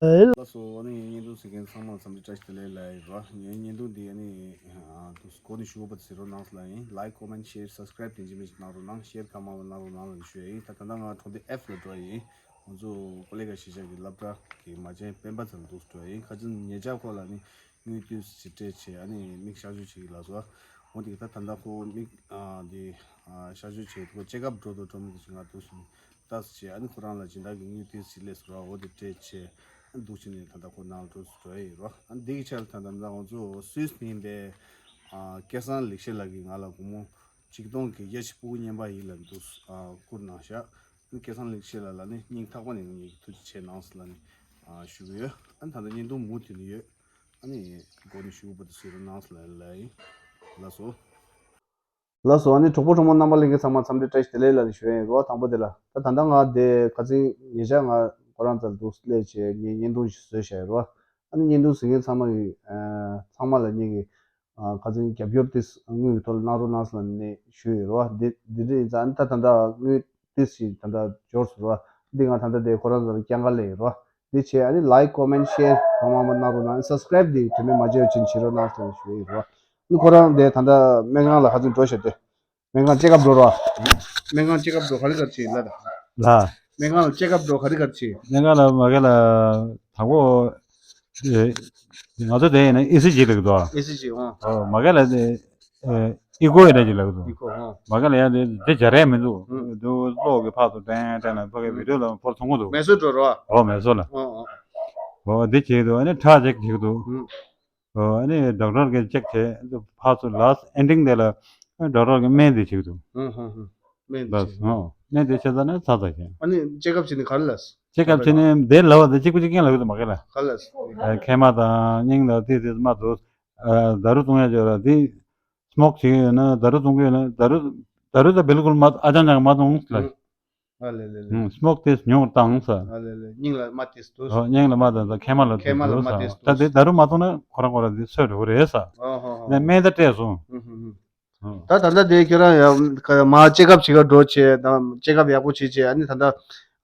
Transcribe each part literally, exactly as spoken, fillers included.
ལགས་སོ། ཨ་ནི་བརྙན་ཐུང་གཟིགས་མཁན་ཚང་མ་འཚམས་འདྲི་བཀྲ་ཤིས་བདེ་ལེགས་ལབ་ཡིན་རོ། ངའི་བརྙན་ཐུང་འདི་ཨ་ནི་ཨ་འདུག་གོ་ནས་ཞུ་བ་པ་དེ་གཟིགས་རོགས་གནང་ལབ་ཡིན། Like, comment, share, subscribe དེ་འཇིགས་མེད་ཅིག་གནང་རོགས་གནང་། Share གང་མང་མང་གནང་རོགས་གནང་ལབ་ཞུ་ཡ་ཡིན། ད་ད་ལྟ་ང་གྲོང་སྡེ་F ལ་འགྲོ་ཡ་ཡིན། ང་ཚོ་ཀོ་ལི་གྷལ་གཞིས་ཆགས་ཀྱི་སློབ་གྲྭ་གི་མ་བྱན་སྤེན་པ་ཚང་འདུག་འགྲོ་ཡ་ཡིན། ཁ་ཅིག་ཉེ་ཆར་ཁོ་ལ་ནི་དངུལ་དུས་ཅིག་སྤྲད་བྱས་ཨ་ནི་མིག་གཤག་བཅོས་བྱེད་ཀྱི་ལབ་སོང་། འོ་དེ་ད་ད་ལྟ་ཁོ་མིག་ཨ་འདི་ཨ་གཤག་བཅོས་བྱེད་ཁོ་ཅེག་ཨབ་འགྲོ་འདུག་འགྲོ་མི་འདུག་ཅིག་ང་འདུག་སོང་། ལྟ་ཟེར་བྱས་ཨ་ནི་ཁོ་རང་ལ་སྦྱིན་བདག་གི་དངུལ་དེ་ཟིག་སླེབས་སོང་ར། འོ་དེ་སྤྲད་བྱས་ཨ་ནི་འདུག་བྱས་ནས་ད་ལྟ་ཁོ་ནང་ལ་འགྲོ་འགྲོ་ཡ་ཡིན་རོ། ཨ་ནི་འདི་གི་ཆ་ལ་ད་ལྟ་ང་ཚོ་སུད་སི་ནས་ཡིན་པའི་ཨ་སྐལ་བཟང་ལེགས་བཤད་ལགས་ཀྱིས་ང་ལ་སྒོར་མོ་ཆིག་སྟོང་གི་གཡས་ཕྱི་ཕྲུ་གུ་བརྙན་པར་ཡིན་ལབ་འདུག་ཨ་བསྐུར་གནང་ཤག་ཨ་ནི་སྐལ་བཟང་ལེགས་བཤད་ལགས་ལ་ནི་སྙིང་ཐག་པ་ནས་ངེད་ཀྱི་ཐུགས་རྗེ་ཆེ་གནང་ཟེར་ལབ་ནས་ཨ་ཞུ་གི་ཡོད། ཨ་ནི་ད་ལྟ་བརྙན་ཐུང་མུ་མཐུད་ནས་ཡོད། ཨ་ནི་གོ་ནས་ཞུ་བ་དེ་གཟིགས་རོགས་གནང་ཟེར་ལབ་ཡིན། ལགས་སོ། ལགས་སོ། ཨ་ནི་གྲོགས་པོ་གྲོགས་མོ་རྣམ་པ་ལྷན་རྒྱས་ཚང་མ་འཚམས་འདྲི་བཀྲ་ཤིས་བདེ་ལེགས་ལབ་ནས་ཞུ་ཡ་ཡིན་རོ། དང་པོ་དེ་ལ་ད་ད་ལྟ་ང་དེ་ཁ་སང་ཉེ་ཆར་ང་ཁོ་རང་ཚོར་འདུག་སླེབས་བྱས་ངས་བརྙན་ཐུང་ཞིག་བཟོས་བཞག་ཡོད་རོ། ཨ་ནི་བརྙན་ཐུང་གཟིགས་མཁན་ཚང་མ་གི་ཨ་ཚང་མ་ལ་ངེད་ཀྱི་ཨ་ཁ་སང་རྒྱབ་སྐྱོར་དེ་དངུལ་གྱི་ཐོག་ལ་གནང་རོགས་གནང་ཟེར་ལབ་ནས་ཞུས་ཡོད་རོ། དེ་དེ་འདྲ་ཡིན་ཙང་ཨ་ནི་ད་ད་ལྟ་དངུལ་དེ་ཞིག་ད་ལྟ་འབྱོར་སོང་རོ། འདི་ང་ད་ལྟ་དེ་ཁོ་རང་ཚོར་རྐྱང་ཀ་སླེབས་ཡོད་རོ། འདི་བྱས་ཨ་ནི་like, comment, share གང་མང་མང་གནང་རོགས་གནང་། Subscribe འདི་དྲི་མེད་མ་བརྗེད་པ་བྱེད་རོགས་གནང་ཟེར་ཞུ་ཡི་རོ། ནི་ཁོ་རང་དེ་ད་ལྟ་སྨན་ཁང་ལ་ཧ་ཅང་འགྲོ་ཤག་སྟེ། སྨན་ཁང་ཅེག་ཨབ་འགྲོ་རོགས། སྨན་ཁང་ཅེག་ཨབ་འགྲོ་ག་རེ་ག་རེ་བྱེད་ལ་ད། ལ། སྨན་ཁང་ལ་ཅེག་ཨབ་འགྲོ་ག་རེ་ག་རེ་བྱེད། སྨན་ཁང་ལ་མ་གི་ལ་དང་པོ་ང་ཚོ་དེ་ཡིན་ན་ཨི་སི་ཇི་ལ་གི་འདུག་ཨི་སི་ཇི་ཨོ། ཨོ་མ་གི་ལ་དེ། ཨེ་ཨི་ཀོ་ཡིན་ན་ཅིག་ལབ་ཀྱི་འདུག་ཨི་ཀོ་ཧ། མ་ག་ལ་ཡང་དེ་དེ་སྦྱར་ཡ་མི་འདུག་ཨུ། དུ་གློག་གི་ཕར་ཚུར་དྲན་དྲན་ལ་ཕ་གི་ཨུ། བི་ཌིའོ་ལ་ཕོར་མཐོང་གི་འདུག་མེ་སོར་འགྲོ་རོགས། ཨོ་མེ་སོར་ལ། ཨོ་ཨོ། ཨོ་འདི་བྱེད་ཀྱི་འདུག་ཨ་ནི་ཁྲག་ཅིག་བྱེད་ཀྱི་འདུག་ཨུ། ཨོ་ཨ་ནི་ཌོག་ཊར་གྱིས་ཅིག་བྱས་ཕར་ཚུར་ལཱསི་ཨེན་ཌིང་དེ་ལ་ཨ་ཌོག་ཊར་གྱིས་སྨན་དེ་བྱེད་ཀྱི་འདུག་ཨུ་ཧུ་ཧུ། སྨན་དེ་བྱེད་ཀྱི་འདུག་ཨོ་སྨན་དེ་བྱས་ཙང་ནི་ཚར་ཚར་བྱས། ཨ་ནི་ཅེག་ཨབ་བྱས་ནས་ག་རེ་ལབ། ཅེག་ཨབ་བྱས་ནས་དེ་ལབ་པ་དེ་གཅིག་པུ་གཅིག་རྐྱང་ལབ་ཀྱི་འདུག་མ་ག་ལ། ག་ལ། མཁལ་མ་དང་སྙིང་དང་དེ་དེ་མ་འདུག་ཨ་ད་རུ་བཏུང་ཡ་ཅིག་ཡོད་ར་དེ། སྨོག་བྱེད་ཀྱི་ཡོད་ན་ད་རུ་བཏུང་གི་ཡོད་ན་ད་རུ། ད་རུ་ད་བིལ་ཀུལ་མ་ཨ་ཅང་ཅང་མ་བཏུང་ལ། ཨ་ལེ་ལེ་ལེ། སྨོག་དེ་ཉུང་བཏང་ས། ཨ་ལེ་ལེ་སྙིང་ལ་མ་དེ་འདུག་ཨོ་སྙིང་ལ་མ་དང་ད་མཁལ་མ་ལ་མཁལ་མ་ལ་མ་དེ་འདུག་ས། ད་དེ་ད་རུ་མ་བཏུང་ན་ཁོ་རང་ཁོ་རང་དེ་སོས་འགྲོ་གི་རེད་ས། ཨོ་ཧོ་ཧོ། ད་སྨན་ད་སྤྲད་སོང་། ཧུ་ཧུ་ཧུ། ད་ད་ལྟ་དེ་ཁྱོད་རང་ཡ་མ་ཅེག་ཨབ་བྱེད་ག་འགྲོ་བྱས་ད་ཅེག་ཨབ་ཡག་པོ་བྱེད་བྱས་ཨ་ནི་ད་ལྟ་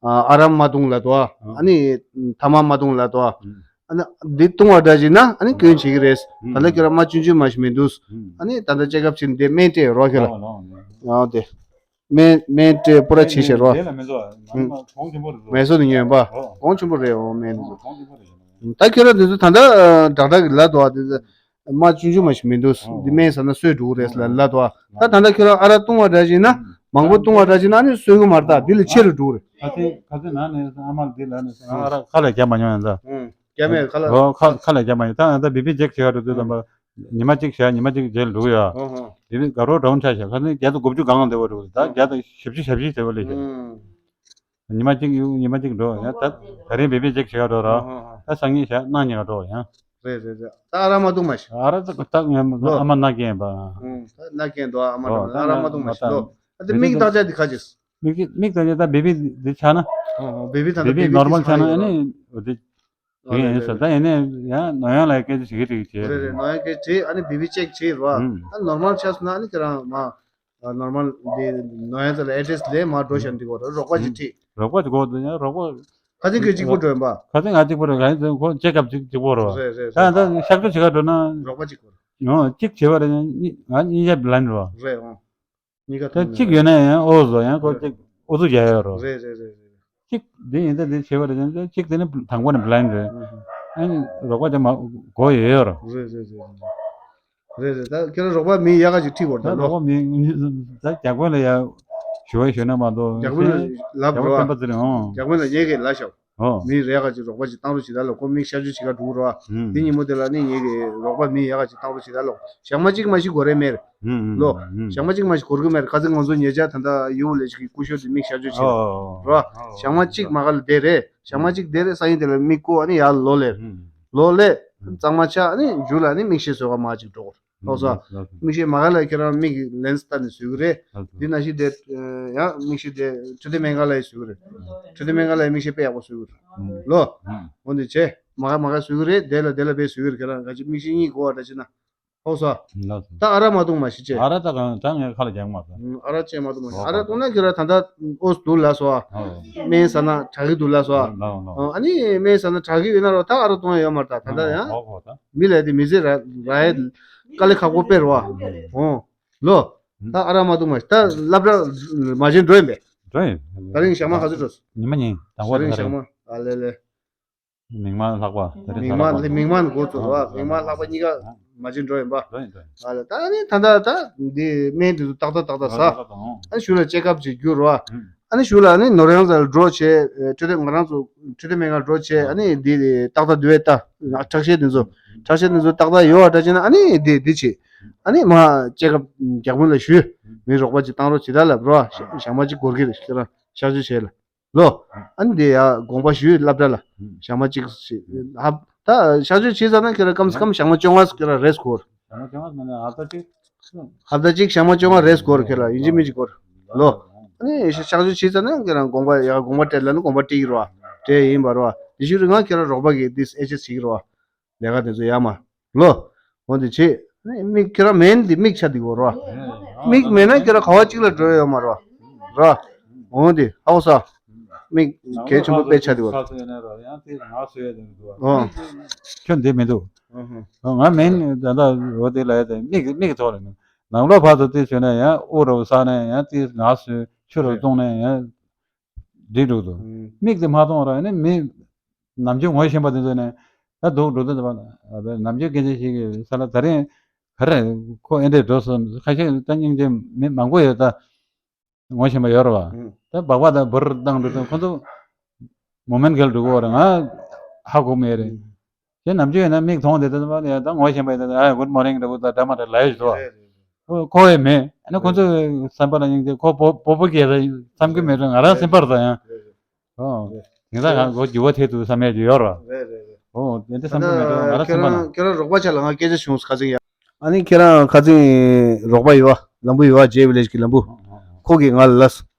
ཨ་རམ་མ་བཏུང་ལ་དོ་ཨ་ནི་ཐ་མག་མ་བཏུང་ལ་དོ་ཨ་ནི་འདི་བཏུང་བ་འདྲ་བྱས་ན་ཨ་ནི་སྐྱོན་བྱེད་ཀྱི་རེད། ད་ལྟ་ཁྱོད་རང་མ་ཆུང་ཆུང་མ་ཞིག་མི་འདུག་ཨ་ནི་ད་ལྟ་ཅེག་ཨབ་བྱས་ནས་དེ་སྨན་སྤྲད་རོགས་ཁྱོད་ལ་ཨ་དེ་སྨན་སྨན་སྤྲད་པོ་ར་བྱེད་བྱེད་རོགས། མེ་སོ་ནི་ཉོན་པ་གོང་ཆེན་པོ་རེད་འོ་སྨན་ད་ཁྱོད་རང་འདི་ཚོ་ད་ལྟ་ཌག་ཊར་གི་ལ་དོ་ཨ་དེ། མ་ཆུང་ཆུང་མ་ཞིག་མི་འདུག་འདི་སྨན་ཟ་ན་སོས་འགྲོ་གི་རེད་ལབ་ལབ་འདུག་ད་ད་ལྟ་ཁྱོད་རང་ཨ་རག་བཏུང་བ་འདྲ་ཞིག་ན་མང་པོ་བཏུང་བ་འདྲ་ཞིག་ན་ནི་སོས་གི་མ་རེད། ད་འདི་ལས་ཆེ་རུ་འགྲོ་གི་རེད། ཁ་སང་ཁ་སང་ནང་ནས་ཨ་མ་འདི་ལ་ནི་ཨ་རག་ཁ་ལ་རྒྱབ་མ་མྱོང་ཡང་ད། རྒྱབ་མེད་ཁ་ལ། ཨོ་ཁ་ཁ་ལ་རྒྱབ་མ་ཡོང་ད་ད་བི་པི་ཅེག་བྱེད་ག་འགྲོ་དུས་ཙམ་པ་ཉི་མ་གཅིག་བྱས་ཉི་མ་གཅིག་རྗེས་ལ་འགྲོ་གི་ཡོད། བི་པི་དགའ་རོགས་འགྲོ་ཆ་བྱས་ཁ་སང་བརྒྱ་དང་དགུ་བཅུ་སྒང་ལ་བསྡད་པ་འགྲོ་གི་ད་བརྒྱ་དང་བཞི་བཅུ་ཞེ་བཞི་བསྡད་པ་ལས་བྱས། ཉི་མ་གཅིག་ཡུ་ཉི་མ་གཅིག་འགྲོ་ཡང་ད་ད་རིང་བི་པི་ཅེག་བྱེད་ག་འགྲོ་ར། ཨ་ཧ་ཧ། ད་སང་ཉིན་བྱ་གནངས་ཉིན་ག་འགྲོ་ཡང་། རེད་རེད་རེད། ད་ཨ་རག་མ་བཏུང་མ་ཤི། ཨ་རག་ད་ད་ངས་ལོ། ཨ་མ་མནའ་སྐྱེལ་པ། ཨུང་ད་མནའ་སྐྱེལ་འདུག་ཨ་མ་ཨོ་འགྲོ་ད་ཨ་རག་མ་བཏུང་མ་ཤི་ད་ལོ། ཨ་ད་མིག་ད་ཅག་དེ་ཁ་ཅིག་མིག་མིག་ད་ཅག་ད་བི་པི་འདི་ཆགས་ན། ཨོ་བི་པི་ད་བི་པི་ནོར་མལ་ཆགས་ན་ཨ་ནི་འོ་དེ། དེ་ཡིན་ས་ད་ཡིན་ནས་ཡང་ནོར་གཡང་ལ་སྐད་ཆ་ཞིག་གི་ཅིག་བྱས། རེད་རེད། ནོར་གཡང་སྐད་བྱས་ཨ་ནི་བི་པི་ཅེག་བྱས་རོ། ཨ་ནོར་མལ་ཆགས་སོང་ན་ཨ་ནི་ཁྱེད་རང་མ། ནོར་མལ་འདི་ནོར་གཡང་ཚོ་ལ་ཨེ་ཌི་རེ་སི་ལས་མར་འགྲོ་བཞག་འདི་གོ་རོགས་པ་ཅིག་ཁྲིད། རོགས་པ་ཅིག་གོ་འདུག་ཡང་རོགས་པ། ཁ་སང་ཁྱོད་གཅིག་པུ་འགྲོ་ཡིན་པ། ཁ་སང་ང་གཅིག་པུ་འགྲོ་ག་ཡིན་ཚེ་ཁོ་ཅེག་ཨབ་ཅིག་གཅིག་པོ་རོ། རེད་རེད་ད་རེད། ད་གཤག་བཅོས་བྱེད་ག་འགྲོ་ན། རོགས་པ་ཅིག་གོ། ཡང་གཅིག་བྱེད་པ་རེད་ཡང་གཉིས་ང་གཉིས་ཆ་བི་ལའིན་རོ། རེད་འོང་། གཉིས་ཀ་ད་མཐོང་གཅིག་ཡོད་ན་ཡང་ཨོ་བཟོ་ཡང་ཁོ་རེད། གཅིག་ཨུ་ཚུགས་རྒྱག་ཡོད་རོ། རེད་རེད་རེད་རེད། གཅིག་འདི་ཡིན་ད་འདི་བྱེད་པ་རེད་ཡང་གཅིག་དེ་ནི་དང་པོ་ནས་བི་ལའིན་རེད། ཨ་ནི་རོགས་པ་དེ་མ་གོ་ཡོད་ཡོད་རོ། རེད་རེད་རེད་རེད། རེད་རེད། ད་ཁྱེད་རང་རོགས་པ་མི་ཡག་ག་ཅིག་ཁྲིད་དགོས་ད་རེད་ད་ལོ། རོགས་པ་མི་ད་རྒྱ་དཔོན་ལ་ཡ་ཞུ་བ་ཞུ་ན་མ་གཏོགས་རྒྱ་དཔོན་ལ་ལབ་རྒྱ་དཔོན་རོགས་སྤེན་པ་ཚེ་རིང་ཨོ། རྒྱ་དཔོན་ལ་ཉེ་གི་ལ་ཤོག་ཨོ། མི་རེ་ག་ཅིག་རོགས་པ་ཅིག་བཏང་རོགས་བྱེད་ད་ལོ། ཁོ་མིག་གཤག་བཅོས་བྱེད་ག་འགྲོ་རོགས། ཨུམ། དེ་ཉིན་མོ་དེ་ལ་ནི་ངེད་ཀྱི་རོགས་པ་མི་ཡག་ག་ཅིག་བཏང་རོགས་བྱེད་ད་ལོ། ཞག་མ་གཅིག་མ་ཞིག་འགོར་རེ་མེད་རེད། ཨུམ་ལོ། ཨུམ། ཞག་མ་གཅིག་མ་ཞིག་འགོར་གི་མེད་རེད། ཁ་སང་ང་ཚོ་ཉེ་ཆར་ད་ལྟ་ཡུ་ལས་ཞིག་གི་སྐུ་ཞབས་དེ་མིག་གཤག་བཅོས་བྱེད་ཨོ། རོགས། ཞག་མ་གཅིག་མ་ག་ལ་བསྡད་རེད། ཞག་མ་གཅིག་བསྡད་རེད། སང་ཉིན་དེ་ལ་མིག་བསྐུ་ཨ་ནི་ཡར་ལོ་ལེར། ཨུམ། ལོ་ལེ། ཨུམ། གཙང་མ་ཆགས་ཨ་ནི་མཇུག་ལ་ཨ་ནི་མིག་ཤེལ་བཟོ་ག་མ་གཅིག་འགྲོ་དགོས་རེད། ལགས་སོ། ལགས་སོ། མིག་ཤེལ་མ་ག་ལ་ཁྱེད་རང་མིག་གི་ལེན་སི་བཏགས་ནས་བཟོས་ཀྱི་རེད། ལགས་སོ། འདི་ནང་བཞིན་དེ་ཡང་མིག་ཤེལ་དེ་འཕྲོད་བསྟེན་སྨན་ཁང་ལ་ཡང་བཟོས་ཀྱི་རེད། འཕྲོད་བསྟེན་སྨན་ཁང་ལ་ཡང་མིག་ཤེལ་དཔེ་ཡག་པོ་བཟོས་ཀྱི་རེད། ལོ། འོ་འདི་བྱས་མ་ག་མ་ག་བཟོས་ཀྱི་རེད། དེ་ལ་དེ་ལ་དཔེ་བཟོས་ཀྱི་རེད། ཁྱེད་རང་ག་ཅི་མིག་ཤེལ་གཉིས་དགོས་པ་འདྲ་ཅིག་ན། ཧོ་སོ། ལགས་སོ། ད་ཨ་རག་མ་བཏུང་མ་ཤི་ཅེས། ཨ་རག་ད་གང་ད་ངས་ཁ་ལ་རྒྱག་མ་སོང་། ཨ་རག་ཅེས་མ་བཏུང་མ་ཤི། ཨ་རག་བཏུང་ན་ཁྱོད་ར་ད་ད་ཨོས་འདུག་ལ་སོ། སྨན་ཟ་ན་དྲག་གི་འདུག་ལ་སོ། ཨ་ནི་སྨན་ཟ་ན་དྲག་གི་ཡོད་ན་རོ་ད་ཨ་རག་བཏུང་ཡ་ཡོད་མ་རེད། ད་ད་ད་ཡང་མི་ལ་དེ་མི་ཚེ་ར་ར་ཡ་དཀའ་ལས་ཁག་པོ་དཔེ་རོ། ཨོ་ལོ། ད་ཨ་རག་མ་བཏུང་མ་ཤི། ད་སློབ་གྲྭ་མ་བྱན་འགྲོ་ཡིན་པས། འགྲོ་ཡིན། ད་རིང་ཞག་མ་ག་ཚོད་འགྲོ། ཉི་མ་གཉིས་དང་པོ་ད་རིང་ཞག་མ་ཨ་ལེ་ལེ། མིག་དམར་ལྷག་པ་དེ་རིང་མིག་དམར་མིག་དམར་འགོ་ཚུགས་པ། མིག་དམར་ལྷག་པ་གཉིས་ཀ་མ་བྱན་འགྲོ་ཡིན་པ། འགྲོ་ཡིན་འགྲོ་ཡིན། ཨ་ལ་ད་ནི་ད་ད་ད་འདི་སྨན་དེ་ཚོ་ཏག་ཏག་ཏག་ཏག་ཟ། ཨ་ནི་ཞུ་ལ་ཅེ་ཀབ་ཅིག་རྒྱུ་རོ། ཨ་ནི་ཞུ་ལ་ནི་ནོར་གཡང་ཟ་ལ་འགྲོ་བྱས། འཕྲོད་བསྟེན་ང་རང་ཚོ་འཕྲོད་བསྟེན་སྨན་ཁང་འགྲོ་བྱས། ཨ་ནི་འདི་ཏག་ཏག་འདུག་བས་ད་ཁྲག་ཤེད་དེ་ཚོ་ཁྲག་ཤེད་དེ་ཚོ་ཏག་ཏག་ཡོད་པ་འདྲ་བྱས་ན་ཨ་ནི་འདི་འདི་བྱས། ཨ་ནི་མ་ཅེ་ཀབ་རྒྱག་མུ་ལ་ཞུ། མི་རོགས་པ་ཅིག་བཏང་རོགས་བྱེད་ད་ལབ་རོ། ཞག་མ་ཅིག་འགོར་གི་རེད་ཁྱེད་རང་གཤག་བཅོས་བྱས་ལ། ལོ། ཨ་ནི་དེ་ཡ་དགོངས་པ་ཞུས་སློབ་གྲྭ་ལ། ཞག་མ་གཅིག་ཞིག་ཧབ། ད་གཤག་བཅོས་བྱས་ཙང་ན་ཁྱེད་རང་སྐམ་སེ་ཀམ་ཞག་མ་བཅོ་ལྔ་ཁྱེད་རང་རེས་འཁོར། ཞག་མ་བཅོ་ལྔ་མ་ནས་ཧབ་ད་གཅིག་ཧབ་ད་གཅིག་ཞག་མ་བཅོ་ལྔ་རེས་འཁོར་ཁྱེད་རང་ཡིན་གཅིག་མིན་གཅིག་འཁོར། ལོ། ཨ་ནི་གཤག་བཅོས་བྱས་ཙང་ན་ཁྱེད་རང་དགོངས་པ་ཡ་དགོངས་པ་སྤྲད་ལ་ནི་དགོངས་པ་སྤྲད་ཀྱི་རོ། སྤྲད་ཡིན་པ་རོ། དེ་ཤུ་རི་ང་ཁྱེད་རང་རོགས་པ་གི་ཏིས་ཨེ་ཆེ་བྱེད་ཀྱི་རོ། ལས་ཀ་དེ་ཚོ་ཡག་མ། ལོ། འོ་དེ་བྱེད། མིག་ཁྱེད་རང་མེད་ན་དེ་མིག་ཆགས་འདུག་གོ་རོ། མིག་མེད་ན་ཁྱེད་རང་ག་བ་གཅིག་ལ་འགྲོ་ཡོད་མ་རོ། རོ། འོ་དེ་ཧའོ་ས། མིག་གལ་ཆེན་པོ་དཔེ་ཆགས་འདུག་གོ། ཁྱོད་འདི་མི་འདུག་ང་མེད་ནས་ད་ལྟ་འོ་དེ་ལ་ཡ་དེ་མིག་མིག་ཐོག་ལ་ནང་ལོགས་བར་དུ་དེ་བྱོས་ན་ཡང་དབུགས་རུ་ས་ནས་ཡང་དེ་ང་སོས་ཆུ་རུ་བཏུང་ནས་ཡང་། འདི་འགྲོ་འདུག་མིག་དེ་མ་མཐོང་ར་ནི་མི་ནམ་རྒྱུན་ངོ་ཤེས་པ་དེ་ཚོ་ནས་ད་འདུག་འགྲོ་འདུག་ནམ་རྒྱུན་སྐད་ཆ་ཞིག་གི་ས་ལ་ད་རིང་ག་རེ་ཁོ་ཨེ་འདྲས་འགྲོ་སོང་ཁ་ཤས་ད་སྙིང་རྗེ་མི་མང་པོ་ཡོད་ད་ངོ་ཤེས་པ་ཡོད་ར་བ། ད་སྦག་སྦག་ད་འབུར་བཏང་འགྲོ་སོང་ཁོ་ཚོ་མོ་མེན་གལ་འགྲོ་གི་ཡོད་ར་ང་ཧ་གོ་མེད་རེད། དེ་ནམ་རྒྱུན་ཡིན་ན་མིག་མཐོང་དེ་ད་ད་ད་ངོ་ཤེས་པ་ཡིན་ད་ཨ་གུད་མོར་ནིང་འདྲ་བོ་ད་འདྲ་མ་འདྲ་ལབ་ཡོད་ཤི་འགྲོ། ཁོ་ཁོ་ཡས་མེད། ཨ་ནི་ཁོ་ཚོ་བསམ་པ་ལ་སྙིང་རྗེ་ཁོ་བོ་བོ་བོ་སྐྱེས་ས་བསམ་གི་མེད་ཙང་ང་རང་སེམས་པར་ཙང་ཡང་། ཨོ། དེང་སང་ང་གོ་འགྱུར་བ་ཐེབས་འདུག་བསམ་ཡས་ཅིག་ཡོད་ར། རེད་རེད་རེད། ཨོ་དེ་འདྲ་བསམ་གི་མེད་ཙང་ང་རང་སེམས་པ་ལ། ཁྱེད་རང་ཁྱེད་རང་རོགས་པ་ཆ་ལ་ང་སྐད་ཆ་བྱུང་ཁ་ཚིག་ཡ། ཨ་ནི་ཁྱེད་རང་ཁ་ཚིག་རོགས་པ་ཡོད་བ་ལམ་བུ་ཡོད་བ་ཇེ་ཝི་ལེཇ་གི་ལམ་བུ། ཁོ་གིས་ང་ལ་ལབ།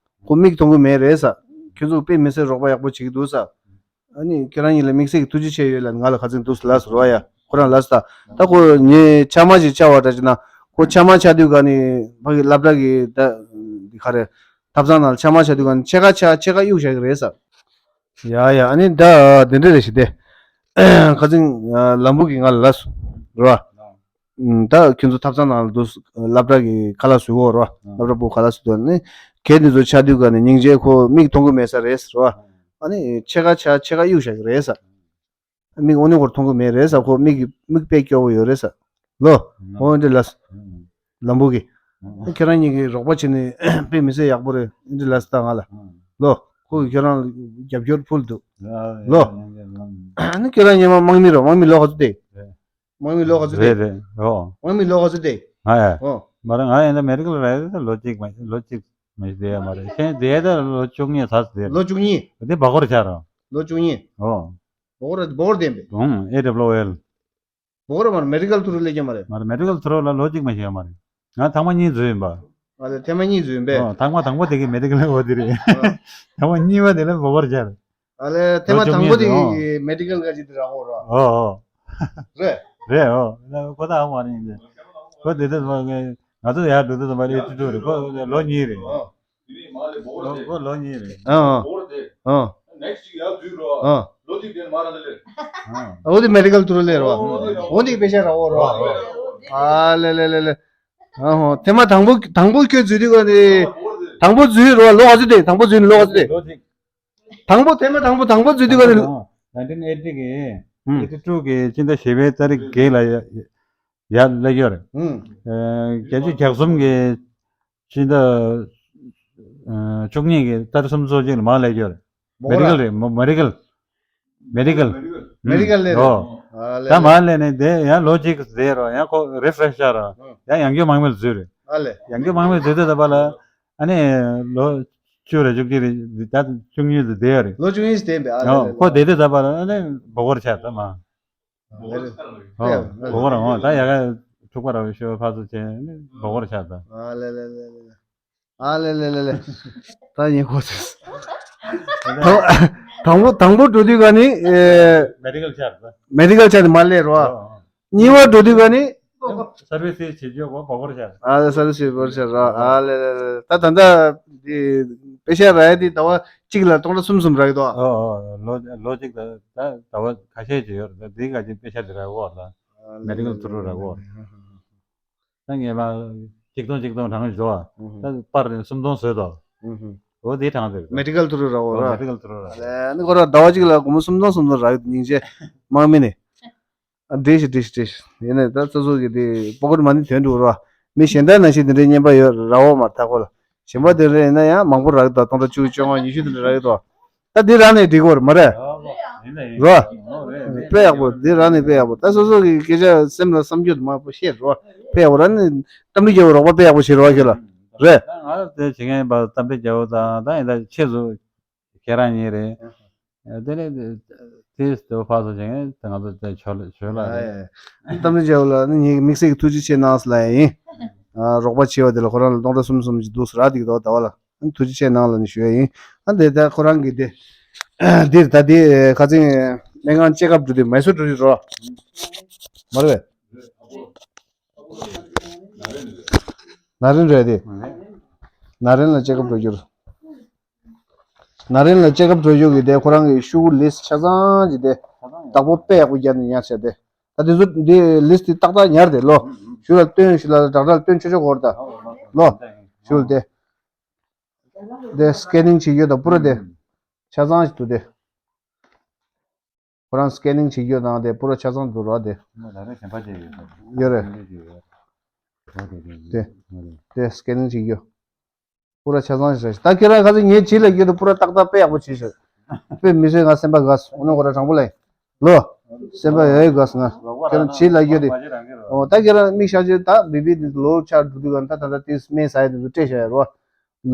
ཁོ་མིག་མཐོང་གི་མེད་རེད་ས། ཁྱོད་ཚོ་དཔེ་མི་སྲིད་རོགས་པ་ཡག་པོ་བྱེད་ཀྱི་འདུག་ས། ཨ་ནི་ཁྱེད་རང་གཉིས་ལ་དམིགས་བསལ་གྱི་ཐུགས་རྗེ་ཆེ་ཡོད་ལབ་ང་ལ་ཁ་ཚིག་འདུག་ལབ་སོང་རོ་ཡ། ཁོ་རང་ལབ་སོང་ད། ད་ཁོ་ངའི་ཆ་མ་ཞིག་བཅར་བ་འདྲ་བྱས་ན་ཁོ་ཆ་མ་ཆགས་དུས་ག་ནི་ཕ་གི་སློབ་གྲྭ་གི་ད་འདི་ག་རེ་ཐབ་ཚང་ནང་ལ་ཆ་མ་ཆགས་དུས་ག་ནི་ཕྱེད་ཀ་ཆགས་ཕྱེད་ཀ་གཡུག་བཞག་གི་རེད་ས། ཡ་ཡ་ཨ་ནི་ད་འདི་འདྲ་རེད་ཞིག་སྟེ། ཁ་ཚིག་ལམ་བུ་གིས་ང་ལ་ལབ་སོང་རོ། ད་ཁྱོད་ཚོ་ཐབ་ཚང་ནང་ལ་འདུག་སློབ་གྲྭ་གི་ཁ་ལག་བཟོས་ཡོད་རོ། སློབ་གྲྭ་པོ་ཁ་ལག་བཟོས་དོན་ནི་གལ་དེ་ཚོ་ཆགས་དུས་ག་ནི་སྙིང་རྗེ་ཁོ་མིག་མཐོང་གི་མེད་ས་རེད་རོ། ཨ་ནི་ཕྱེད་ཀ་ཆགས་ཕྱེད་ཀ་གཡུག་བཞག་གི་རེད་ས། མིག་འོ་ནི་སྐོར་མཐོང་གི་མེད་རེད་ས། ཁོ་མིག་གི་མིག་དཔེ་སྐྱོ་བོ་ཡོད་རེད་ས། ལོ། འོ་འདི་ལ། ལམ་བུ་གི་ཁྱེད་རང་གཉིས་ཀྱི་རོགས་པ་བྱས་ནས་དཔེ་མི་སྲིད་ཡག་པོ་རེད་འདི་ལ་ས་ད་ང་ལ། ལོ། ཁོ་གི་ཁྱེད་རང་རྒྱབ་སྐྱོར་ཕུལ་འདུག་ལོ། ཨ་ནི་ཁྱེད་རང་གཉིས་མ་དམག་མི་རོ་དམག་མི་ལོ་ག་ཚོད་དེ། དམག་མི་ལོ་ག་ཚོད་དེ། རེད་རེད་ཨོ། དམག་མི་ལོ་ག་ཚོད་དེ། ང་ཡ། ཨོ། མ་རེད་ང་ཡ་ད་མེ་ཌི་ཀལ་རེད་ལོ་གཅིག་མ་ལོ་གཅིག་མ་བསྡད་ཡ་མ་རེད་ཁྱེད་བསྡད་ད་ལོ་བཅུ་གཉིས་ཚར་བསྡད། ལོ་བཅུ་གཉིས། དེ་བ་གོར་ཆགས་རོ། ལོ་བཅུ་གཉིས། ཨོ། བ་གོར་བ་གོར་བསྡད་པས། ཨོ་ཨེ་ཌབ་ལུ་ཨེལ། བོར་མར་མེ་ཌི་ཀལ་ཐུ་རུ་ལས་ཀྱང་མ་རེད། མ་རེད་མེ་ཌི་ཀལ་ཐུ་རུ་ལ་ལོ་གཅིག་མ་ཤེས་ཡོད་མ་རེད། ང་ཐེངས་མ་གཉིས་འཛུལ་ཡིན་པ། ཨ་ལས་ཐེངས་མ་གཉིས་འཛུལ་ཡིན་པས། ཨོ་ཐེངས་མ་དང་པོ་དེ་གི་མེ་ཌི་ཀལ་ལ་འོ་དེ་རེད། ཨ། ཐེངས་མ་གཉིས་པ་དེ་ལ་བོ་བར་བྱས། ཨ་ལས་ཐེངས་མ་དང་པོ་དེ་གི་མེ་ཌི་ཀལ་ག་ཅིག་དེ་རག་འོ་ར། ཨོ་ཨོ། རེད། རེད་ཨོ། ཁོ་ཐག་མ་རེད་ཡིན་ཏེ། ཁོ་དེ་དུས་ང་ཚོ་ཡར་འགྲོ་དུས་ཙམ་པ་ཨེ་ཊི་ཊུ་རེད་ཁོ་ལོ་གཉིས་རེད། ཨོ། ལོ་ལོ་གཉིས་རེད། ཨ་ཨ། ཨ། ཨ། འོ་དེ་མེ་ཌི་ཀལ་ཐུ་རུ་ལས་རོ། འོ་དེ་དཔེ་ཆ་རག་འོ་རོ། ཨ་ལེ་ལེ་ལེ་ལེ། ཨ་ཧོ་ཐེངས་མ་དང་པོ་དང་པོ་ཁྱོད་འཛུལ་དུས་ག་ནི། དང་པོ་འཛུལ་རོ་ལོ་ག་ཚོད་དེ་དང་པོ་འཛུལ་ནི་ལོ་ག་ཚོད་དེ། དང་པོ་ཐེངས་མ་དང་པོ་དང་པོ་འཛུལ་དུས་ག་ནི། nineteen eighty གི་ཨེ་ཊི་ཊུ་གི་ཕྱི་ཟླ་བཞི་པའི་ཏ་རིག་བརྒྱད་ལ་ཡར་སླེབས་ཡོད་རེད། ཨུམ། ཨ་བརྒྱད་ཅུ་གྱ་གསུམ་གྱི་ཕྱི་ཟླ་ཨ་བཅུ་གཉིས་ཀྱི་ཏ་རིག་སུམ་ཅུ་སོ་གཅིག་ལ་མར་སླེབས་ཡོད་རེད། མེ་ཌི་ཀལ་རེད་མོ་མེ་ཌི་ཀལ། མེ་ཌི་ཀལ། མེ་ཌི་ཀལ་ལས་རེད། ཨོ། ཨ་ལེ་ད་ལེ། མར་སླེབས་ནས་དེ་ཡང་ལོ་གཅིག་བསྡད་རོགས་ཡང་ཁོ་རི་ཕ་རེ་ཤི་ཆགས་རོགས་ཡང་ཡང་སྐྱོ་དམག་མི་ལ་འཛུལ་རེད། ཨ་ལེ། ཡང་སྐྱོ་དམག་མི་ལ་འཛུལ་དུས་ད་བར་ལ་ཨ་ནི་ལོ་བཅུ་རེ་བཅུ་གཅིག་རེ་ད་བཅུ་གཉིས་དུ་བསྡད་ཡོད་རེད། ལོ་བཅུ་གཉིས་བསྡད་པས་ཨ་ལེ་ཨོ་ལེ་ལེ། ཁོ་བསྡད་དུས་ད་བར་ཨ་ནི་བོ་གོར་ཆགས་ད་མ། ཨོ། ཨོ། བོ་གོ་རང་ཨོ་ད་ཡ་ག་ཐུག་པ་ར་བའི་ཤོ་ཕ་ཚོ་ཆེ་ནི་བོ་གོ་ར་ཆགས་ད། ཨ་ལེ་ལེ་ལེ་ལེ། ཨ་ལེ་ལེ་ལེ་ལེ། ད་ཡིན་ཁོ་ཚོས། དང་པོ་དང་པོ་འགྲོ་དུས་ག་ནི་ཨེ། མེ་ཌི་ཀལ་ཆགས་ད། མེ་ཌི་ཀལ་ཆགས་ཏེ་མ་སླེབས་རོ། ཨོ་ཨོ། གཉིས་པ་འགྲོ་དུས་ག་ནི། སར་བི་སི་བྱེད་རྒྱུ་གོ་བ་བོར་བྱ། ཨ་ལེ་སར་བི་སི་བོར་བྱ་ར། ཨ་ལེ་ལེ་ལེ། ད་ད་ད་འདི་པེ་ཤ་རག་ཡ་དེ་ཟླ་བ་གཅིག་ལ་སྟོང་ཕྲག་གསུམ་གསུམ་རག་གི་འདུག་ཨ། ཨོ་ཨོ། ལོ་ལོ་གཅིག་ད་ད་ཟླ་བ་ཁ་ཤས་ཅིག་ཡོད་རེད། ད་འདི་ག་ཅིག་པེ་ཤ་དེ་རག་གོ་ལ། མེ་ཌི་ཀལ་ཐུ་རུ་རག་གོ། ད་ངས་མ་གཅིག་སྟོང་གཅིག་སྟོང་གྲངས་བཟོ་བ། ད་པར་ནས་སུམ་སྟོང་བཟོས་དོ། འོ་དེ་གྲངས་དེ་རེད། མེ་ཌི་ཀལ་ཐུ་རུ་རག་གོ་ར། མེ་ཌི་ཀལ་ཐུ་རུ་རག་ཨ་ལེ་ནི་ཁོ་ར་ཟླ་བ་གཅིག་ལ་སྒོར་མོ་སུམ་སྟོང་སུམ་སྟོང་རག་གི་འདུག་སྙིང་རྗེ་དམག་མི་ནི། ཨ་འགྲིག་ཤི་འགྲིག་ཤི་འགྲིག་ཤི། ཡིན་ནའི་ད་སོ་སོ་གི་དེ་པོ་ཀེ་ཊི་མ་ནི་དོན་འགྲུབ་ར། མི་གཞན་དག་ནང་བཞིན་དེ་འདྲའི་རྔན་པ་ཡོད་ར་བོ་མ་ཐག་གོ་ལ། གཞན་པ་དེ་འདྲ་ཡིན་ན་ཡང་མང་པོ་རག་གི་འདུག་སྟོང་ཕྲག་བཅུ་བཅོ་ལྔ་ཉི་ཤུ་དེ་འདྲ་རག་གི་འདུག་ད་འདི་རག་ནས་འགྲིག་གོ་ར་མ་རེད། ཡིན་ན་ཡིན། རོ། ཨོ་རེད་རེད། དཔེ་ཡག་པོ་འདི་རག་ནས་དཔེ་ཡག་པོ། ད་སོ་སོ་གི་སྐད་ཆ་སེམས་ལ་བསམ་རྒྱུ་དུ་མ་པོ་བཤད་རོ། དཔེ་ཡག་པོ་ར་ནི་གཏམ་རྒྱུད་རྒྱག་པའི་རོགས་པ་དཔེ་ཡག་པོ་བྱེད་རོགས་ཁྱོད་ལ། རེད། ང་ལ་དེ་བྱེད་མཁན་ཡིན་པ་གཏམ་རྒྱུད་རྒྱག་པ་དང་ད་ཡིན་ད་ཆེད་དུ། ཁྱེད་རང་གཉིས་རེད། དེ་ནས་དེ་དེ་ཕར་ཚུར་བྱེད་མཁན་དེ་ང་ཚོ་དེ་ཆོས་ལ་ཆོས་ལ་རེད། གཏམ་རྒྱུད་བྱས་པ་ལ་ནི་ངས་དམིགས་བསལ་གྱི་ཐུགས་རྗེ་ཆེ་གནང་ཟེར་ལབ་ཡ་ཡིན། ཨ་རོགས་པ་བྱས་པ་དེ་ལ་ཁོ་རང་ལ་སྟོང་ཕྲག་གསུམ་གསུམ་ཅིག་འདུག་ཟེར་ར་འདུག་ད་ལྟ་བ་ལ་ཐུགས་རྗེ་ཆེ་གནང་ལབ་ནས་ཞུ་ཡ་ཡིན། ཨ་འདི་ད་ཁོ་རང་གི་དེ་འདིར་ད་དེ་ཁ་ཚིག་སྨན་ཁང་ཅེག་ཨབ་འགྲོ་དུས་མེ་སོར་འགྲོ་དུས་རོ། མ་རེད་པས། ན་རིན་རེད་དེ། ན་རིན་ལ་ཅེག་ཨབ་འགྲོ་རྒྱུར། ན་རིན་ལ་ཅེག་ཨབ་འགྲོ་རྒྱུ་གི་དེ་ཁོ་རང་གི་ཤོག་གུ་ལིས་ཆ་ཚང་གི་དེ་བདག་པོ་དཔེ་ཡག་པོ་རྒྱབ་ནས་ཉར་བྱས་ཏེ། ད་དེ་ཚོ་འདི་ལིས་དེ་ཏག་ཏག་ཉར་ཏེ་ལོ། ཞུ་ལ་སྟོན་ཞུ་ལ་དྲག་དྲག་སྟོན་ཆོག་ཆོག་གོ་ར་ད། ལོ། ཞུ་ལ་དེ། དེ་སི་ཀེ་ནིང་བྱེད་རྒྱུ་དང་པུ་ར་དེ། ཆ་ཚང་ཞིག་འདུག་དེ། ཁོ་རང་སི་ཀེ་ནིང་བྱེད་རྒྱུ་དང་དེ་པུ་ར་ཆ་ཚང་འདུག་ར་དེ། ང་ད་རེས་གཞན་པ་ཅིག་ཡོད་ས། ཡོད་རེད། དེ་འདྲ་ཅིག་ཡོད། ཨོ་དེ་དེ་དེ། དེ་སི་ཀེ་ནིང་བྱེད་རྒྱུ། པུ་ར་ཆ་ཚང་ཞིག་རེད། ད་ཁྱེད་རང་ཁ་སང་ངས་བྱིས་ལ་རྒྱུ་དེ་པུ་ར་ཏག་ཏག་དཔེ་ཡག་པོ་བྱས་ཤག་དཔེ་མི་སྲིད་ང་སེམས་པ་དགའ་སོང་། འོ་ན་ཁོ་རང་དྲང་པོ་ལ་ཡིན། ལོ། སེམས་པ་ཡོད་ཡོད་དགའ་སོང་ང་། ཁྱེད་རང་བྱིས་ལ་རྒྱུ་དེ། ཨོ་ད་ཁྱེད་རང་མིག་ཤར་རྒྱུ་ད་བི་བི་དེ་ལོ་ཆ་འགྲོ་དུས་ག་ད་ད་ད་དེ་སྨན་ཟ་ཡ་དེ་ཚོ་སྤྲད་བཞག་ཡ་རོ།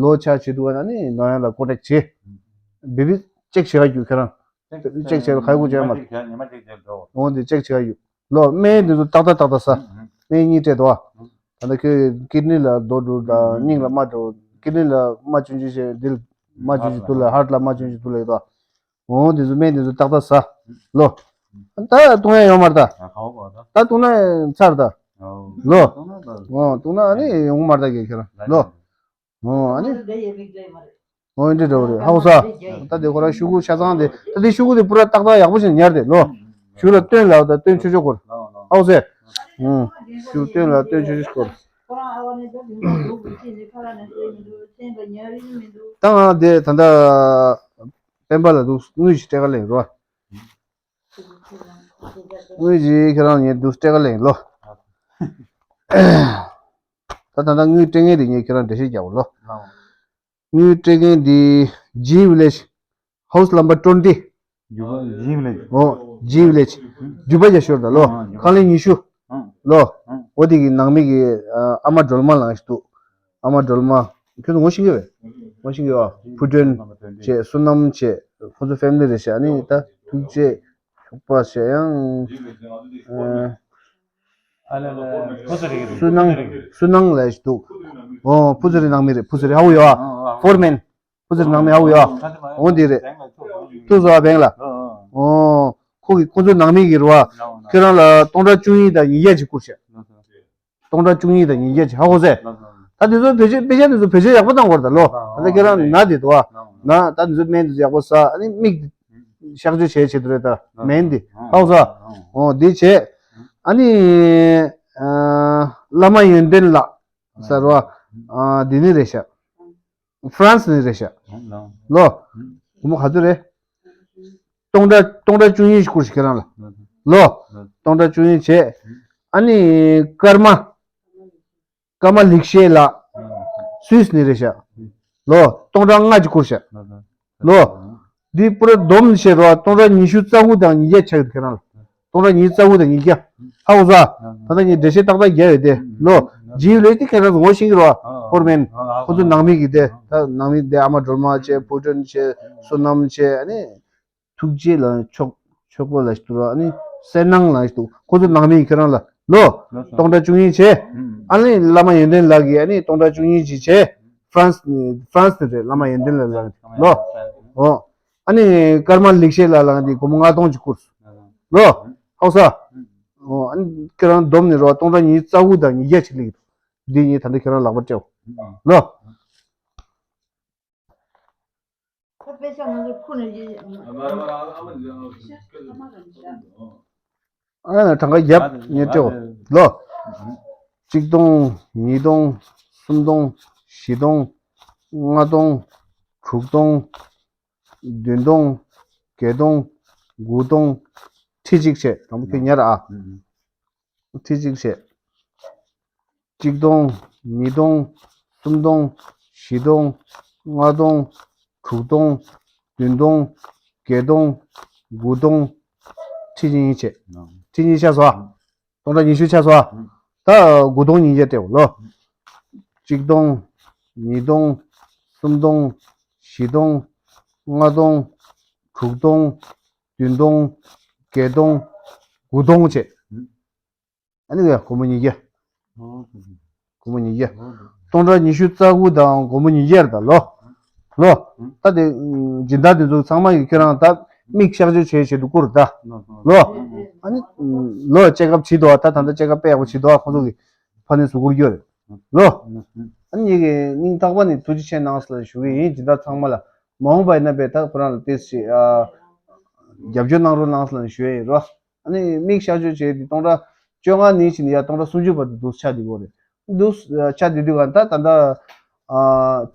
ལོ་ཆ་བྱེད་དུས་ག་ན་ནི་ནོར་ཡང་ལ་ཀོན་ཊེག་བྱེད། བི་བི་ཅེག་བྱེད་ག་རྒྱུ་ཁྱེད་རང་། ཅེག་བྱེད་ག་ཁ་ཡོད་ཅེག་མ། ཉི་མ་གཅིག་བྱེད་འགྲོ། འོ་འདི་ཅེག་བྱེད་ག་རྒྱུ། ལོ་སྨན་འདི་ཚོ་ཏག་ཏག་ཏག་ཏག་ཟ། སྨན་གཉིས་སྤྲད་དོ། ད་ལྟ་ཁྱོད་ཀིཌ་ནི་ལ་རྡོ་འགྲོ་དང་སྙིང་ལ་རྨ་འགྲོ། ཀིཌ་ནི་ལ་རྨ་ཆུང་ཆུང་བྱས། འདི་ལ་རྨ་ཆུང་ཆུང་འདུག་ལ། ཧར་ཊི་ལ་རྨ་ཆུང་ཆུང་འདུག་ལ་ཡོད་དོ། འོ་འདི་ཚོ་སྨན་འདི་ཚོ་ཏག་ཏག་ཟ། ལོ། ད་བཏུང་ཡ་ཡོད་མ་རེད་ད། ད་བཏུང་ན་ཚར་ད། ལོ། འོ་བཏུང་ན་ནི་ཡོང་མ་རེད་ད་གི་ཁྱེད་རང་ལོ། འོ་ཨ་ནི། འོ་འདི་འདྲ་བོ་རེད། ཧ་གོ་སོང་། ད་དེ་ཁོ་རང་ཤོག་གུ་ཆ་ཚང་དེ་ད་དེ་ཤོག་གུ་དེ་པུ་ར་ཏག་ཏག་ཡག་པོ་ཞིག་ཉར་དེ་ལོ། ཤོག་ལ་སྟོན་ལ་ད་སྟོན་ཆོག་ཆོག་སྐོར། ཧ་གོ་སོང་། ཨུ། ཤོག་སྟོན་ལ་སྟོན་ཆོག་ཆོག་སྐོར། ད་ང་དེ་ད་ལྟ་སྤེན་པ་ལ་འདུག་དངུལ་ཞིག་སྤྲད་ག་ལེན་རོ། དངུལ་ཞིག་ཁྱེད་རང་ཉེ་འདུག་སྤྲད་ག་ལེན་ལོ། ད་ད་ལྟ་དངུལ་སྤྲད་མཁན་དེ་ངས་ཁྱེད་རང་འགྲེལ་བཤད་རྒྱག་གོ་ལོ། དངུལ་སྤྲད་མཁན་འདི་G Village House number twenty། འཇུ་པ་G Village། ཨོ། G Village། འཇུ་པ་རྒྱ་ཤོར་ད་ལོ། ཨང་། ཁང་ལེན་ཉི་ཤུ། ཨང་། ལོ། ཨང་། འོ་དེ་གི་ནང་མི་གི་ཨ་ཨ་མ་སྒྲོལ་མ་ལངས་ཤིག་འདུག་ཨ་མ་སྒྲོལ་མ། ཁྱོད་ཚོ་ངོ་ཤེས་ཀྱི་རེད། ངོ་ཤེས་ཀྱི་ཡོད། ཕུར་སྒྲོན་བྱས། བསོད་ནམས་བྱས། ཁོ་ཚོ་ཕེ་མི་ལི་རེད་ཤག་ཨ་ནི་ད་ཐུགས་རྗེ་ཆོག་པ་ཞེ་ཡང་། ཨ། ཨ་ལ་ལ། བསོད་ནམས། བསོད་ནམས་ལ་ཞིག་འདུག་ཨོ། བུ་ཚ་རི་ནང་མི་རེད། བུ་ཚ་རི་ཧ་གོ་ཡོད་ཨ། ཧྥོར་མེན། བུ་ཚ་རི་ནང་མི་ཧ་གོ་ཡོད་ཨ། འོ་འདི་རེད། ཐུག་སོང་ཨ་བེང་ལ། ཨོ། ཁོ་གི་ཁོ་ཚོ་ནང་མི་གི་རེད་བ། ཁྱོད་རང་ལ་སྟོང་ཕྲག་བཅུ་གཉིས་དང་ཉིས་བརྒྱ་ཅིག་བསྐུར་ཤག་སྟོང་ཕྲག་བཅུ་གཉིས་དང་ཉིས་བརྒྱ་ཅིག་ཧ་གོ་སོང་། ད་དེ་ཚོ་བེད་སྤྱོད་བེད་སྤྱོད་དེ་ཚོ་བེད་སྤྱོད་ཡག་པོ་བཏང་དགོས་རེད་ད་ལོ། ད་ལྟ་ཁྱེད་རང་ན་དེ་འདུག་ཨ། ན་ད་དེ་ཚོ་སྨན་དེ་ཚོ་ཡག་པོ་ཟ། ཨ་ནི་མིག་གཤག་བཅོས་བྱས་བྱེད་དུ་རེད་ད། སྨན་འདི་ཧ་གོ་སོང་། འོ་འདི་བྱས། ཨ་ནི་ཨ་བླ་མ་ཡོན་ཏན་ལགས་ཟེར་བ། ཨ་འདི་ནི་རེད་ཤག་ཧྥ་རན་སི་ནི་རེད་ཤག་ལོ། སྒོར་མོ་ག་ཚོད་རེད། སྟོང་ཕྲག་སྟོང་ཕྲག་བཅུ་གཉིས་ཤིག་བསྐུར་ཤག་ཁྱེད་རང་ལ་ལོ། སྟོང་ཕྲག་བཅུ་གཉིས་བྱས། ཨ་ནི་ཀརྨ། ཀརྨ་ལེགས་བཤད་ལགས། སུད་སི་ནས་རེད་ཤག་ལོ། སྟོང་ཕྲག་ལྔ་ཅིག་བསྐུར་ཤག་ལོ། འདི་པུ་ར་བསྡོམས་བྱས་རོགས་སྟོང་ཕྲག་ཉི་ཤུ་རྩ་དགུ་དང་ཉིས་བརྒྱ་ཆགས་ཡོད་ཁྱེད་རང་ལ། སྟོང་ཕྲག་ཉི་ཤུ་རྩ་དགུ་དང་ཉིས་བརྒྱ། ཧ་གོ་སོང་། ད་ལྟ་ངས་འགྲེལ་བཤད་ཏག་ཏག་རྒྱག་ཡོད་དེ་ལོ། ཇི་ལེ་དེ་ཁྱེད་རང་ཚོ་ངོ་ཤེས་ཀྱི་རོགས་ཧྥོར་མེན། ཁོ་ཚོ་ནང་མི་གི་དེ་ད་ནང་མི་དེ་ཨ་མ་སྒྲོལ་མ་བྱས། ཕུར་སྒྲོན་བྱས། བསོད་ནམས་བྱས། ཨ་ནི། ཐུགས་རྗེ་ལ་ཆོག་ཆོག་པོ་ལ་ཞིག་འདུག་ཨ་ནི་གསལ་སྣང་ལ་ཞིག་འདུག་ཁོ་ཚོ་ནང་མི་ཁྱེད་རང་ལ་ལོ། སྟོང་ཕྲག་བཅུ་གཉིས་བྱས། ཨ་ནི་བླ་མ་ཡོན་ཏན་ལགས་ཀྱིས་ཨ་ནི་སྟོང་ཕྲག་བཅུ་གཉིས་ཅིག་བྱས། ཧྥ་རན་སི་ཧྥ་རན་སི་ནས་རེད། བླ་མ་ཡོན་ཏན་ལགས་ལ་ལོ། འོ། ཨ་ནི་ཀརྨ་ལེགས་བཤད་ལགས་ལ་འདི་སྒོར་མོ་ལྔ་སྟོང་ཅིག་བསྐུར་ལོ། ཧ་གོ་སོང་། ཨོ། ཨ་ནི་ཁྱེད་རང་བསྡོམས་ནས་རོ་སྟོང་ཕྲག་ཉི་ཤུ་རྩ་དགུ་དང་ཉིས་བརྒྱ་ཅིག་སླེབས་ཀྱི་འདུག་འདི་གཉིས་ད་ལྟ་ཁྱེད་རང་ལག་པར་སྤྲད། ཨ། ལོ། ཁ་དཔེ་ཤ་ང་ཚོ་ཁུ་ནས་ཡིན། ཨ་ནི་གྲངས་ཀ་བརྒྱབ་ངས་སྤྲད། ལོ། གཅིག་སྟོང་། ཉིས་སྟོང་། གསུམ་སྟོང་། བཞི་སྟོང་། ལྔ་སྟོང་། དྲུག་སྟོང་། བདུན་སྟོང་། བརྒྱད་སྟོང་། དགུ་སྟོང་། ཁྲི་གཅིག་བྱས། དང་པོ་ཁྱོད་ཉར་ཨ། ཁྲི་གཅིག་བྱས། གཅིག་སྟོང་། ཉིས་སྟོང་། གསུམ་སྟོང་། བཞི་སྟོང་། ལྔ་སྟོང་། དྲུག་སྟོང་། བདུན་སྟོང་། བརྒྱད་སྟོང་། དགུ་སྟོང་། ཁྲི་གཉིས་བྱས། ཁྲི་གཉིས་ཆགས་སོང་ཨ། སྟོང་ཕྲག་ཉི་ཤུ་ཆགས་སོང་ཨ། ད་དགུ་སྟོང་ཉིས་བརྒྱ་སྤྲད་འོ་ལོ། གཅིག་སྟོང་། ཉིས་སྟོང་། གསུམ་སྟོང་། བཞི་སྟོང་། ལྔ་སྟོང་། དྲུག་སྟོང་། བདུན་སྟོང་། བརྒྱད་སྟོང་། དགུ་སྟོང་བྱས། ཨ་ནི་ཡ་སྒོར་མོ་ཉིས་བརྒྱ། སྒོར་མོ་ཉིས་བརྒྱ། སྟོང་ཕྲག་ཉི་ཤུ་རྩ་དགུ་དང་སྒོར་མོ་ཉིས་བརྒྱ་རེད་ད་ལོ། ལོ། ད་དེ་སྦྱིན་བདག་དེ་ཚོ་ཚང་མ་གིས་ཁྱེད་རང་ད་མིག་གཤག་བཅོས་བྱེད་བྱེད་དུ་བསྐུར་ད། ལོ། ཨ་ནི་ལོ་ཅེག་ཨབ་བྱེད་དོ། ད་ད་ལྟ་ཅེག་ཨབ་དཔེ་ཡག་པོ་བྱེད་དོ། ཁོང་ཚོ་གི་ཕ་ནས་གཟུགས་སྐུར་རྒྱུ་རེད། ལོ། ཨ་ནི་ངེད་ཀྱི་སྙིང་ཐག་པ་ནས་ཐུགས་རྗེ་ཆེ་གནང་ཟེར་ལ་ཞུ་གི་ཡིན། སྦྱིན་བདག་ཚང་མ་ལ། མ་འོངས་པ་ཡིན་ན་དཔེ་ད་ཁོ་རང་ལ་ཏོག་ཙམ་རྒྱབ་སྐྱོར་གནང་རོགས་གནང་ཟེར་ལ་ཞུ་ཡ་ཡིན་རོ། ཨ་ནི་མིག་གཤག་བཅོས་བྱས་ཏེ་སྟོང་ཕྲག་བཅོ་ལྔ་ནས་བྱས་ནས་ཡར་སྟོང་ཕྲག་སུམ་ཅུ་བར་དུ་འདུག་ཆགས་བསྡད་ཀྱི་ཡོད་རེད། འདུག་ཆགས་བསྡད་དུས་ག་ད་ད་ལྟ་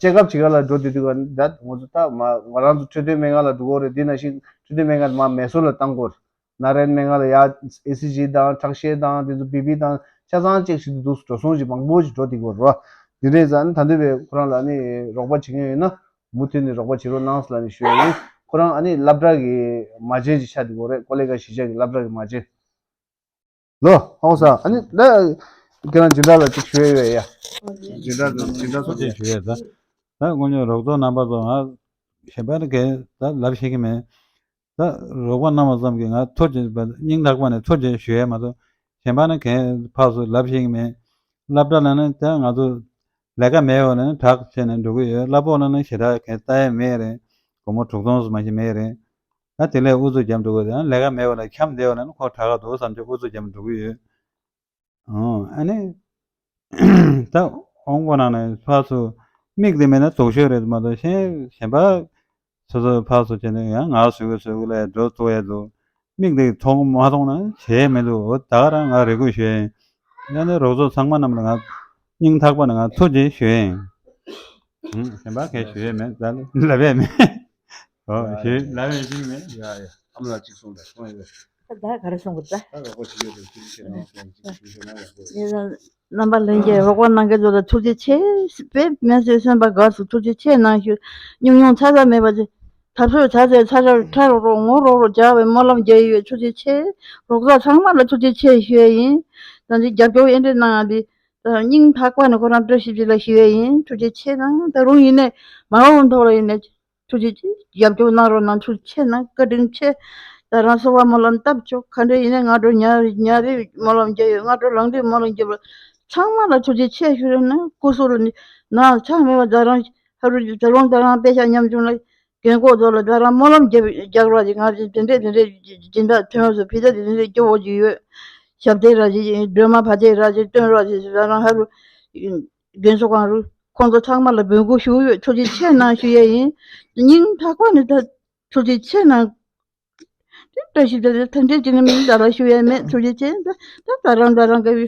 ཅེག་ཨབ་བྱེད་ག་ལ་འགྲོ་བསྡད་དུས་ག་ད་ང་ཚོ་ད་མ་ང་རང་ཚོ་འཕྲོད་བསྟེན་སྨན་ཁང་ལ་འགྲོ་དགོས་རེད། དེ་ནང་བཞིན་འཕྲོད་བསྟེན་སྨན་ཁང་མ་མེ་སོར་ལ་བཏང་དགོས་རེད། ན་རན་སྨན་ཁང་ལ་ཡ་ཨེ་སི་ཇི་དང་ཁྲག་ཤེད་དང་དེ་ཚོ་བི་པི་དང་ཆ་ཚང་ཅེག་བྱེད་དུ་འདུག་འགྲོ་སོང་ཞིག་མང་པོ་ཞིག་འགྲོ་བསྡད་ཀྱི་ཡོད་རེད་བ། དེ་འདྲས་ཙང་ད་འདོད་པའི་ཁོ་རང་ལ་ནི་རོགས་པ་བྱེད་མཁན་ཡོད་ན་མུ་མཐུད་ནས་རོགས་པ་བྱེད་རོགས་གནང་ཟེར་ལ་ནི་ཞུ་ཡ་ཡིན། ཁོ་རང་ཨ་ནི་སློབ་གྲྭ་གི་མ་བྱན་ཞིག་ཆགས་བསྡད་ཀྱི་ཡོད་རེད། ཀོ་ལེ་གྷལ་གཞིས་ཆགས་ཀྱི་སློབ་གྲྭ་གི་མ་བྱན། ལོ། ཧོ་ས། ཨ་ནི་ད་ཁྱེད་རང་སྦྱིན་བདག་ལ་ཅིག་ཞུ་ཡ་ཡོད་ཡ། སྦྱིན་བདག་དང་སྦྱིན་བདག་ཚོ་ཅིག་ཞུ་ཡ་ད། ད་དངོས་གནས་རོགས་ཚོགས་རྣམ་པ་ཚོ་ང་གཞན་པ་ནི་གས་ད་ལབ་ཤེས་ཀྱི་མེད། ད་རོགས་པ་གནང་བ་ཙམ་གྱིས་ང་ཐུགས་རྗེ་སྙིང་ཐག་པ་ནས་ཐུགས་རྗེ་ཞུ་ཡ་མ་གཏོགས་གཞན་པ་ནི་གས་ཕར་ཚུར་ལབ་ཤེས་ཀྱི་མེད། སློབ་གྲྭ་ལ་ནི་ད་ང་ཚོ་ལས་ཀ་མེད་པ་ལ་ནི་དྲག་བྱས་ནས་འགྲོ་གི་ཡོད། གླ་ཕོགས་ལ་ནི་ཞེ་དྲག་གས་ལྟ་ཡ་མེད་རེད། སྒོར་མོ་དྲུག་སྟོང་ཙམ་མ་ཞིག་མེད་རེད། ད་དེ་ལས་ཨུ་ཚུགས་རྒྱབ་འགྲོ་གི་རེད། ལས་ཀ་མེད་པ་ལ་འཁྱམས་བསྡད་པ་ལ་ནི་ཁོ་དྲག་ག་འདུག་བསམ་བྱས་ཨུ་ཚུགས་རྒྱབ་འགྲོ་གི་ཡོད། ཨོ། ཨ་ནི་ད་དབང་པོ་ནང་ནས་ཕར་ཚུར་མིག་དེ་མེད་ན་དོགས་གཞི་རེད་མ་གཏོགས་གཞན་གཞན་པ་སོ་སོ་ཕར་ཚུར་བྱས་ནས་ཡང་ང་བཟོད་གི་བཟོད་གི་ལ་འགྲོ་ཐུབ་ཡ་འདུག་མིག་དེ་མཐོང་མ་མཐོང་ན་བྱས་མི་འདུག་འོ་ད་ག་རང་ང་རེ་སྐུལ་ཞུ་ཡ་ཡིན། ཡང་ན་རོགས་ཚོགས་ཚང་མ་རྣམས་ལ་ང་སྙིང་ཐག་པ་ནས་ང་ཐུགས་རྗེ་ཞུ་ཡ་ཡིན། ཨུམ། གཞན་པ་གས་ཞུ་ཡས་མེད། ད་ལབ་ཡས་མེད། ཨོ། ཡ་ཞུ་ཡ། ལབ་ཡས་ཅིག་མེད། ཡ་ཡ། ཨ་མ་ལགས་གཅིག་གསུངས་དང་གསུང་ཡས། ད་ག་རེ་གསུང་དགོས་ད། ད་རོགས་པ་བྱེད་ཡས་དང་ཅིག་བྱེད་ན་ཅིག་བྱེད་ན་ཡག་པོ་རེད། ཡིན་ན་རྣམ་པ་ལྷན་རྒྱས་རོགས་པ་གནང་མཁན་ཚོ་ལ་ཐུགས་རྗེ་ཆེ། དཔེ་མི་སྲིད་སེམས་པ་དགའ་སོང་། ཐུགས་རྗེ་ཆེ་གནང་ཞུ། ཉུང་ཉུང་ཚ་ཚ་མེད་པ་ཅིག་ཐབས་ཤོར་ཚ་ཚའི་ཚ་ཚ་ཁྲ་རོག་རོག་ངོ་རོག་རོག་རྒྱག་པའི་སྨོན་ལམ་རྒྱག་ཡོད། ཐུགས་རྗེ་ཆེ། རོགས་པ་ཚང་མ་ལ་ཐུགས་རྗེ་ཆེ་ཞུ་ཡས་ཡིན། ད་ཅིག་རྒྱབ་སྐྱོར་ཨེ་འདྲ་གནང་ཡ་འདི། སྙིང་ཐག་པ་ནས་ཁོ་རང་བཀྲ་ཤིས་བདེ་ལེགས་ཞུ་ཡས་ཡིན། ཐུགས་རྗེ་ཆེ་གནང་། ད་རུང་ཡིན་ནས་མ་འོངས་ཐོག་ལ་ཡིན་ནས་ཐུགས་རྗེ་ཆེ། རྒྱབ་སྐྱོར་གནང་རོགས་གནང་། ཐུགས་རྗེ་ཆེ་གནང་། བཀའ་དྲིན་ཆེ། ད་རང་གསོལ་བ་སྨོན་ལམ་བཏབ་ཆོག་ག་འདྲ་ཡིན་ནས་ང་འགྲོ་ཉ་ཉ་རེ་སྨོན་ལམ་རྒྱག་ཡོད། ང་འགྲོ་ལངས་དུས་སྨོན་ལམ་རྒྱབ་ལ་ཚང་མ་ལ་ཐུགས་རྗེ་ཆེ་ཞུ་རེ་གནང་། སྐུ་གཟུགས་ལ་ནི་ན་ཚ་མེད་པ་ད་རང་ཧ་རུ་ད་རུང་ད་རང་དཔེ་ཆ་ཉམས་ཆུང་ལ་རྒན་གོག་ཚོ་ལ་ད་རང་སྨོན་ལམ་རྒྱབ་རྒྱག་རོགས་ཀྱི་ང་དེ་འདྲས་དེ་འདྲས་སྦྱིན་བདག་ཐོན་སོ་ཕི་ད་དེ་འདྲས་སྐྱོ་བོ་ཅིག་ཡོད། ཞབས་བརྟན་ར་ཅིག་སྒྲོལ་མ་ཕ་བརྟན་ར་ཅིག་སྟོན་རོགས་ཅིག་ད་རང་ཧ་རུ། རྒན་གསོ་ཁང་རུ་ཁོང་ཚོ་ཚང་མ་ལ་འབོད་སྐུལ་ཞུ་ཡོད། ཐུགས་རྗེ་ཆེ་གནང་ཞུ་ཡས་ཡིན། སྙིང་ཐག་པ་ནས་ད་ཐུགས་རྗེ་ཆེ་གནང་། དེ་བཀྲ་ཤིས་བདེ་ལེགས་ཐམས་ཅད་ཀྱི་ནི་མིང་ད་ལ་ཞུ་ཡས་མེད། ཐུགས་རྗེ་ཆེ། ད་ད་ད་རང་ད་རང་ག་བའི་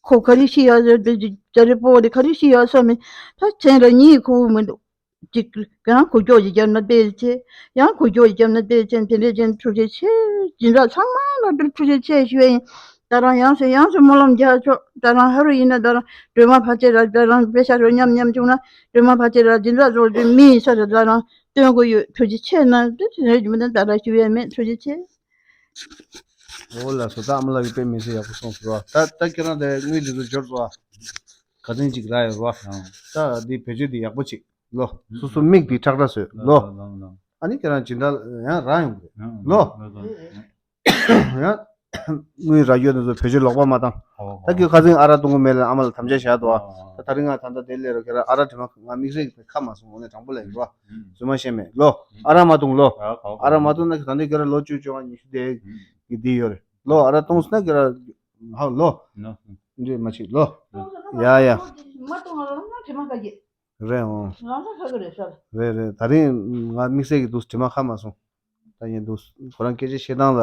ཁོ་ག་རེ་ཤི་ཡ་ཟེར་དེ་ཇ་རི་པོ་དེ་ག་རེ་ཤི་ཡ་སོ་མི་ད་མཚན་ར་གཉིས་ཁུ་བོ་མི་འདུག་ཅིག་ཡང་ཁུ་ཁྱོག་ཅིག་བརྒྱབ་ན་དཔེ་ཆེ། ཡང་ཁུ་ཁྱོག་ཅིག་བརྒྱབ་ན་དཔེ་ཆེ། དེ་འདྲས་ཅན་ཐུགས་རྗེ་ཆེ། སྦྱིན་བདག་ཚང་མ་ལ་འདིར་ཐུགས་རྗེ་ཆེ་ཞུ་ཡས་ཡིན། ད་རང་ཡང་སེ་ཡང་སེ་སྨོན་ལམ་རྒྱག་ཆོག་ད་རང་ཧ་རུ་ཡིན་ན་ད་རང་སྒྲོལ་མ་ཕ་ཆེ་ར་ད་རང་དཔེ་ཤ་རུ་མཉམ་མཉམ་བྱུང་ན་སྒྲོལ་མ་ཕ་ཆེ་ར་སྦྱིན་བདག་ཚོ་དེ་མི་ཡིན་ས་ར་ད་རང་སྟོན་དགོས་ཡོད། ཐུགས་རྗེ་ཆེ་གནང་། དེ་དེ་རེད་མི་འདུག་ད་རང་ཞུ་ཡས་མེད། ཐུགས་རྗེ་ཆེ། འོ་ལགས་སོ། ད་ཨ་མ་ལགས་ཀྱིས་དཔེ་མི་སྲིད་ཡག་པོ་གསུངས་སོང་ར། ད་ད་ཁྱེད་རང་དེ་དངུལ་འདི་ཚོ་འབྱོར་སོང་ཨ། ག་ཚོད་ཅིག་རག་ཡོད་ར། ད་འདི་བེད་སྤྱོད་འདི་ཡག་པོ་བྱེད་ལོ། སོ་སོ་མིག་འདི་ཁྲག་ཁྲག་བཟོས་ལོ། ཨ་ནི་ཁྱེད་རང་སྦྱིན་བདག་ཡང་རག་ཡོང་གི་རེད་ལོ། ཡང་དངུལ་རག་ཡོད་འདི་ཚོ་བེད་སྤྱོད་ལོག་པ་མ་བཏང་། ད་ཁྱོད་ཁ་སང་ཨ་རག་བཏུང་གི་མེད་ལ་ཨ་མ་ལ་དམ་བཅའ་བཞག་འདུག་ད་ད་རིང་ང་ད་ལྟ་དེ་ལས་རོ་ཁྱེད་རང་ཨ་རག་དྲི་མ་ང་མིག་རིག་ཁ་མ་སོང་། འོ་ནས་དྲང་པོ་ལས་རོ། རྫུན་མ་བཤད་མེད་ལོ། ཨ་རག་མ་བཏུང་ལོ། ཨ་རག་མ་བཏུང་ན་ད་ལྟ་ཁྱེད་རང་ལོ་བཅུ་བཅོ་ལྔ་ཉི་ཤུ་དེ་གི་འདི་ཡོད་རེད། ལོ་ཨ་ར་གཏོང་སོང་ན་ཁྱེད་རང་ཧ་ལོ། ནོ། འདྲེ་མ་བྱེད་ལོ། ཡ་ཡ། མ་གཏོང་ང་རང་ང་དྲི་མ་ཁ་གི། རེད་འོང་། རང་ས་ཁ་གི་རེད་ཤག་རེད་རེད། ད་རིང་ང་དམིགས་བསལ་གྱི་འདུག་དྲི་མ་ཁ་མ་སོང་། ད་ཡིན་འདུག་ཁོ་རང་སྐད་ཆ་བཤད་སྟངས་ལ་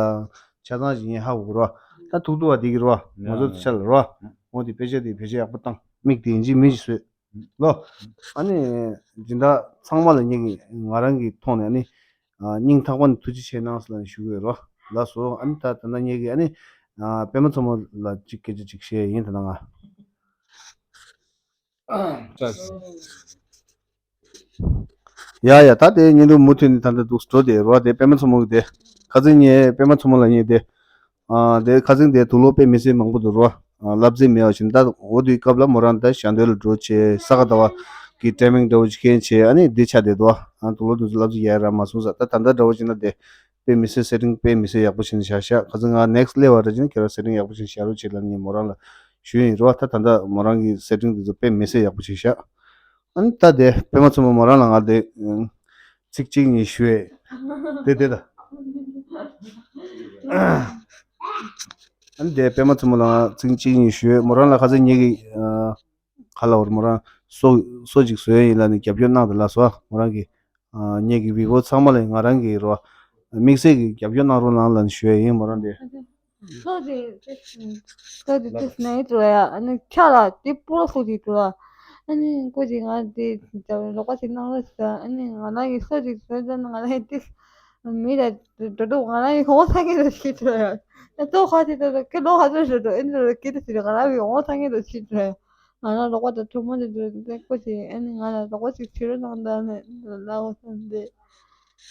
ཆ་ཚང་ཞིག་ཡིན་ཧ་གོ་རོ། ད་ཐུག་ཐུག་བ་འདི་གི་རོ། ང་ཚོ་ཆ་ལ་རོ། འོ་འདི་དཔེ་ཆ་འདི་བེད་སྤྱོད་ཡག་པོ་བཏང་མིག་དེ་ཡིན་གཅིག་མིན་གཅིག་བཟོས། ལོ། ཨ་ནི། སྦྱིན་བདག་ཚང་མ་ལ་ངེད་ཀྱི་ང་རང་གི་ཐོག་ནས་ཨ་ནི། སྙིང་ཐག་པ་ནས་ཐུགས་རྗེ་ཆེ་གནང་ཟེར་ལ་ཞུ་གི་ཡོད་རོ། ལགས་སོ། ཨ་ནི་ད་ད་ལྟ་ངེད་ཀྱི་ཨ་ནི། པད་མ་མཚོ་མོ་ལ་གཅིག་སྐད་ཆ་གཅིག་བཤད་ཡིན་ད་ལྟ་ང་། ཡ་ཡ། ད་དེ་བརྙན་ཐུང་མུ་མཐུད་ནས་ད་ལྟ་འདུག་འགྲོ་དེ་རོ། དེ་པད་མ་མཚོ་མོ་གི་དེ། ཁ་སང་ངས་པད་མ་མཚོ་མོ་ལ་ངས་དེ། ཨ། དེ་ཁ་སང་དེ་དུག་ལོག་དཔེ་མི་སྲིད་མང་པོ་འདུག་རོ། ཨ། བསླབ་ཚིགས་མེད་པ་བཞིན་ད་འོ་དུས་སྐབས་ལ་མོ་རང་ད་ཞྭ་འདོད་ལ་འགྲོ་བྱས་ས་ག་ཟླ་བ་གི་ཊའི་མིང་འདྲ་བོ་ཅིག་མཁན་བྱས་ཨ་ནི་འདི་ཆ་དེ་འདུག་ཨ། དུག་ལོག་དུས་སུ་བསླབ་ཚིགས་ཡ་ར་མ་སོང་ས་ད་ད་ལྟ་འདྲ་བོ་བྱས་ན་དེ་དཔེ་མི་སྲིད་སེ་ཊིང་དཔེ་མི་སྲིད་ཡག་པོ་བྱས་ནས་བཞག་ཤག་ཁ་སང་ང་ནེག་སི་ཊི་ལེ་ཝལ་ར་ཅིག་ཁྱེད་རང་སེ་ཊིང་ཡག་པོ་བྱས་ནས་བཞག་རོགས་བྱེད་ལབ་ནས་མོ་རང་ལ་ཞུས་ཡིན་རོ། ད་ད་ལྟ་མོ་རང་གི་སེ་ཊིང་དེ་ཚོ་དཔེ་མི་སྲིད་ཡག་པོ་བྱས་ཤག་ཨ་ནི་ད་དེ་པད་མ་མཚོ་མོ་མོ་རང་ལ་ང་དེ་ཚིག་གཅིག་གཉིས་ཞུས། དེ་དེ་ད། ཨ་ནི་དེ་པད་མ་མཚོ་མོ་ལ་ང་ཚིག་གཅིག་གཉིས་ཞུས། མོ་རང་ལ་ཁ་སང་ངེད་ཀྱི་ཁ་ལ་བར་མོ་རང་སོ་སོ་ཅིག་བཟོས་ཡིན་ལ་ནི་རྒྱབ་སྐྱོར་གནང་དང་ལ་སོ་མོ་རང་གི་ངེད་ཀྱི་བི་བོ་ཚང་མ་ལ་ང་རང་གི་རོ་དམིགས་བསལ་གྱི་རྒྱབ་སྐྱོར་གནང་རོགས་གནང་ལ་ནི་ཞུས་ཡིན་མོ་རང་དེ། སོ་དེ་སོ་དེ་དེ་སྣེ་དུ་ཡ་ཨ་ནི་ཁྱ་ལ་དེ་སྤུ་རོ་སོ་དེ་དུ་ལ་ཨ་ནི་ཀོ་དེ་ང་དེ་རྒྱབ་རོགས་པ་དེ་གནང་རོགས་ཞུ་ཨ་ནི་ང་རང་གི་སོ་དེ་དུ་ལ་ང་རང་གི་དེ་མི་ལ་འགྲོ་འགྲོ་ང་རང་གི་ཧོ་ས་གི་རེ་ཞིག་དུ་ཡ་ཨ་ཏོ་ཁ་དེ་དུ་ལ་ཀི་ལོ་ཁ་དུ་ཞུ་དུ་ཨ་ནི་ཀི་དེ་ཞིག་ང་རང་གི་ཧོ་ས་གི་རེ་ཞིག་དུ་ཡ། ང་ལ་རོགས་པ་དང་གྲོགས་མོ་དེ་ཚོ་དེ་ཀོ་ཅིག་ཨ་ནི་ང་ལ་རོགས་པ་ཅིག་བྱེད་རོགས་གནང་དང་ནི་ལ་འོ་སོང་དེ་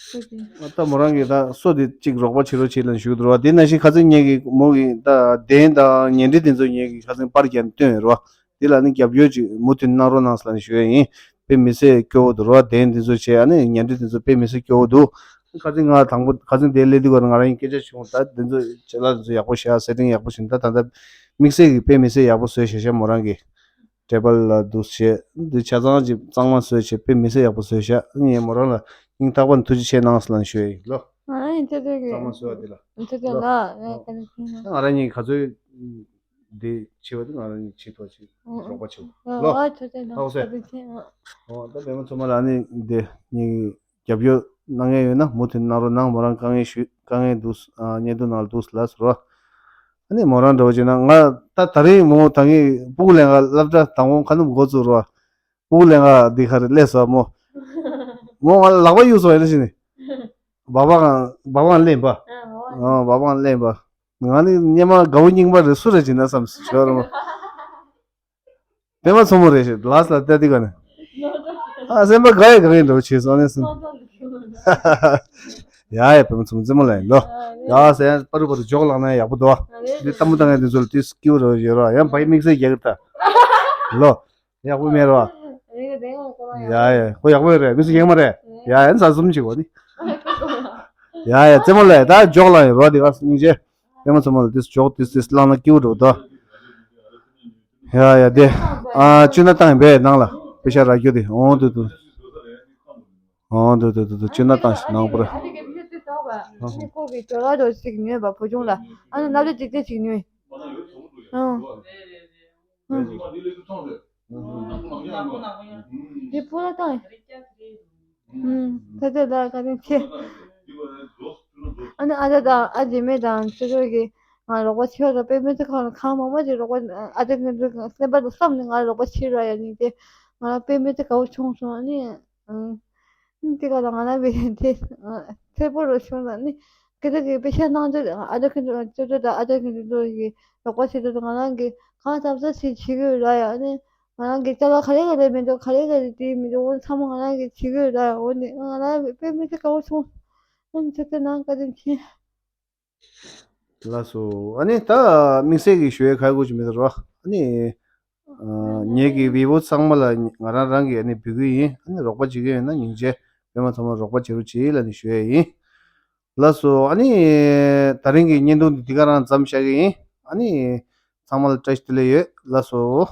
ཀོ་ཅིག་ད་མོ་རང་གིས་ད་སོ་དེ་གཅིག་རོགས་པ་བྱེད་རོགས་བྱེད་ལ་ཞུ་འདུག་རོགས། དེ་ནང་བཞིན་ཁ་སང་ངེད་ཀྱི་མོ་གི་ད་གདན་དང་ཉལ་ཁྲི་དེ་ཚོ་ངེད་ཀྱི་ཁ་སང་པར་རྒྱབ་བཏོན་ཡོད་རོགས། དེ་ལ་ནི་རྒྱབ་སྐྱོར་ཅིག་མུ་མཐུད་གནང་རོགས་གནང་ཟེར་ལ་ཞུ་ཡ་ཡིན། དཔེ་མི་སྲིད་སྐྱོ་བོ་འདུག་རོགས། གདན་དེ་ཚོ་བྱས་ཨ་ནི་ཉལ་ཁྲི་དེ་ཚོ་དཔེ་མི་སྲིད་སྐྱོ་བོ་འདུག་ཁ་སང་ང་དང་པོ་ཁ་སང་དེ་སླེབས་དུས་ཀ་ང་རང་ཡིན་སྐད་ཆ་བྱུང་ད་དེ་ཚོ་ཅ་ལག་དེ་ཚོ་ཡག་པོ་བཞག་སེ་ཊིང་ཡག་པོ་བྱས་ད་ད་ལྟ་དམིགས་བསལ་གྱི་དཔེ་མི་སྲིད་ཡག་པོ་བཟོས་བཞག་ཤག་མོ་རང་གི་ཊེ་བལ་ལ་འདུག་བྱས་འདི་ཆ་ཚང་ཅིག་གཙང་མ་བཟོས་བྱས་དཔེ་མི་སྲིད་ཡག་པོ་བཟོས་བཞག་ངས་མོ་རང་ལ་སྙིང་ཐག་པ་ནས་ཐུགས་རྗེ་ཆེ་གནང་ཟེར་ལ་ཞུ་ཡ་ཡིན་ལོ། ང་རང་ཡིན་ཚེ་ཚེ་གི་གཙང་མ་བཟོས་པ་འདི་ལ་ཚེ་ཚེ་ལོ། ལ་ཨོ། ང་རང་གཉིས་ག་ཚོད་འདི་བྱེད་པ་འདི་ང་རང་གཉིས་བྱེད་ཐུབ་ཅིག་ཨོ། རོགས་པ་བྱེད་ཨོ། ལོ། ཨོ་ཚེ་ཚེ་ལ་ཨོ་ཚེ། ཚེ་ཚེ་ཨོ། ཨོ་ད་བེ་མ་ཚོ་མ་ལ་ནི་འདི་གཉིས། རྒྱབ་སྐྱོར་གནང་མཁན་ཡོད་ན་མུ་མཐུད་གནང་རོགས་གནང་། མོ་རང་དཀའ་ངལ་ཞུ་དཀའ་ངལ་འདུག་ཨ་བརྙན་ཐུང་ནང་ལ་འདུག་ལབ་ཟེར་རོ། ཨ་ནི་མོ་རང་འདྲ་བོ་བྱས་ན་ང་ད་ད་རིང་མོ་ད་ངས་སྤུ་གུ་ལེན་ག་སློབ་གྲྭ་དང་པོ་ཁ་ནུབ་འགོ་བཙུགས་རོ། སྤུ་གུ་ལེན་ག་འདི་ག་རེ་སླེབས་སོང་མོ། མོ་ང་ལ་ལག་པ་གཡུག་སོང་ཡིན་ན་ཞིག་ནི། སྦག་སྦག་སྦག་སྦག་ལེན་པ། ཨ་སྦག་སྦག་ལེན་པ། ང་ནི་སྙེ་མ་དགའ་བོ་རྙིང་པ་རེད་སུ་རེད་ཅེ་ན་བསམ་ཞོར་མོ། པད་མ་མཚོ་མོ་རེད་ཞེས་ལགས་ལ་བལྟས་དུས་ག་ནས། ཨ་སེམས་པ་དགའ་ཡི་དགའ་ཡི་འགྲོ་བྱེད་སོང་ནས་སོང་། ཡ་ཡ་པད་མ་མཚོ་མོ་རྩེད་མོ་ལ་ཡིན་ལོ། ཡ་སེ་ཡ་པ་རུ་པ་རུ་འཇོག་ལག་ན་ཡག་པོ་འདུག་འདི་ལྟ་མོ་ལྟ་ངན་འདི་ཚོ་ལ་དུས་སྐྱིད་པོ་རོ་ཡོད་རོ་ཡང་བའི་དམིགས་བསལ་རྒྱག་གི་ད། ལོ། ཡག་པོ་མེད་རོ། ཡ་ཡ་ཁོ་ཡག་པོ་ཡོད་རེད་མི་སུ་ཡེང་མ་རེད། ཡ་ཡ་ཟ་ཟུམ་ཅིག་གོ་ནི། ཡ་ཡ་རྩེད་མོ་ལ་ཡ་ད་འཇོག་ལག་ཡིན་རོ་འདི་ག་སྙིང་རྗེ། པད་མ་མཚོ་མོ་ལ་དུས་འཇོག་དུས་དུས་བླངས་ན་སྐྱིད་པོ་འགྲོ་ད། ཡ་ཡ་དེ། ཨ་ཅུ་ན་བཏང་ཡིན་པས་ནང་ལ་པེ་ཤ་ར་རྒྱུ་དེ་འོང་དུ་དུ། འོང་དུ་དུ་དུ་དུ་ཅུ་ན་བཏང་ཞིག་ནང་པུ་ར། ཁོ་གི་ཇོ་ལ་རོ་ཞིག་ཉོས་པ་བུ་ཆུང་ལ་ཨ་ནི་སྣབས་ལ་ཅིག་ཅིག་ཅིག་ཉོས། ཨང་། ཨང་། དེ་སྤུ་ལ་བཏང་། ཨུམ། ད་ལྟ་ད་ག་ནས་ཆེ། ཨ་ནི་ཨ་ཅག་དང་ཨ་རྗེས་མའི་དང་ཆོས་གྲོགས་ཀྱིས་ང་རོགས་པ་བྱེད་རོགས་པས་མི་ཚེ་གང་ལ་གང་མང་མང་ཅིག་རོགས་པ་ཨ་ཅག་གི་སེམས་པ་དང་བསམ་ནས་ང་རོགས་པ་བྱེད་རོགས་ཡ་ནི་དེ་ང་རང་དཔེ་མི་ཚེ་དགའ་བོ་བྱུང་སོང་ཨ་ནི། ཨུམ། དེ་ག་ལ་ང་རང་བའི་དེ་ཚེ་པོ་རུ་བྱུང་ལ་ནི་སྐད་ཆ་གི་དཔེ་ཆ་གནང་རྒྱུ་ཨ་ཅག་གི་ཅོ་ཅོ་དང་ཨ་ཅག་གི་ཅོ་ཅོ་གི་རོགས་པ་བྱེད་དུས་ང་རང་གི་གང་ཐབས་ས་ཞིག་བྱེད་ཀྱི་ཡོད་ར་ཡ་ནི་ང་རང་གི་ཅ་ལག་ག་རེ་ག་རེ་མི་འདུག་ག་རེ་ག་རེ་དེ་མི་འདུག་འོ་ཚང་མ་ང་རང་གི་བྱེད་ཀྱི་ཡོད་ར་ཡ་འོ་ནི་ང་རང་བའི་དཔེ་མི་ཚེ་དགའ་བོ་བྱུང་ཨ་ནི་ཚེ་ཚེ་ནང་བཀའ་དྲིན་ཆེ། ལགས་སོ། ཨ་ནི་ད་དམིགས་བསལ་གྱི་ཞུ་ཡས་ཁ་ཁུ་ཅིག་མི་འདུག་རོ། ཨ་ནི་ཨ་ངེད་ཀྱི་བི་བོ་ཚང་མ་ལ་ང་རང་རང་གིས་ཨ་ནི་འབོད་སྐུལ་ཡིན། ཨ་ནི་རོགས་པ་བྱེད་ཀྱི་ཡོད་ན་སྙིང་རྗེ་པད་མ་ཚང་མ་རོགས་པ་བྱེད་རོགས་བྱེད་ལ་ནི་ཞུ་ཡས་ཡིན། ལགས་སོ། ཨ་ནི་ད་རིང་གི་བརྙན་ཐུང་འདི་འདི་ག་རང་མཚམས་བཞག་གི་ཡིན། ཨ་ནི་ཚང་མ་ལ་བཀྲ་ཤིས་བདེ་ལེགས་ཡོད། ལགས་སོ།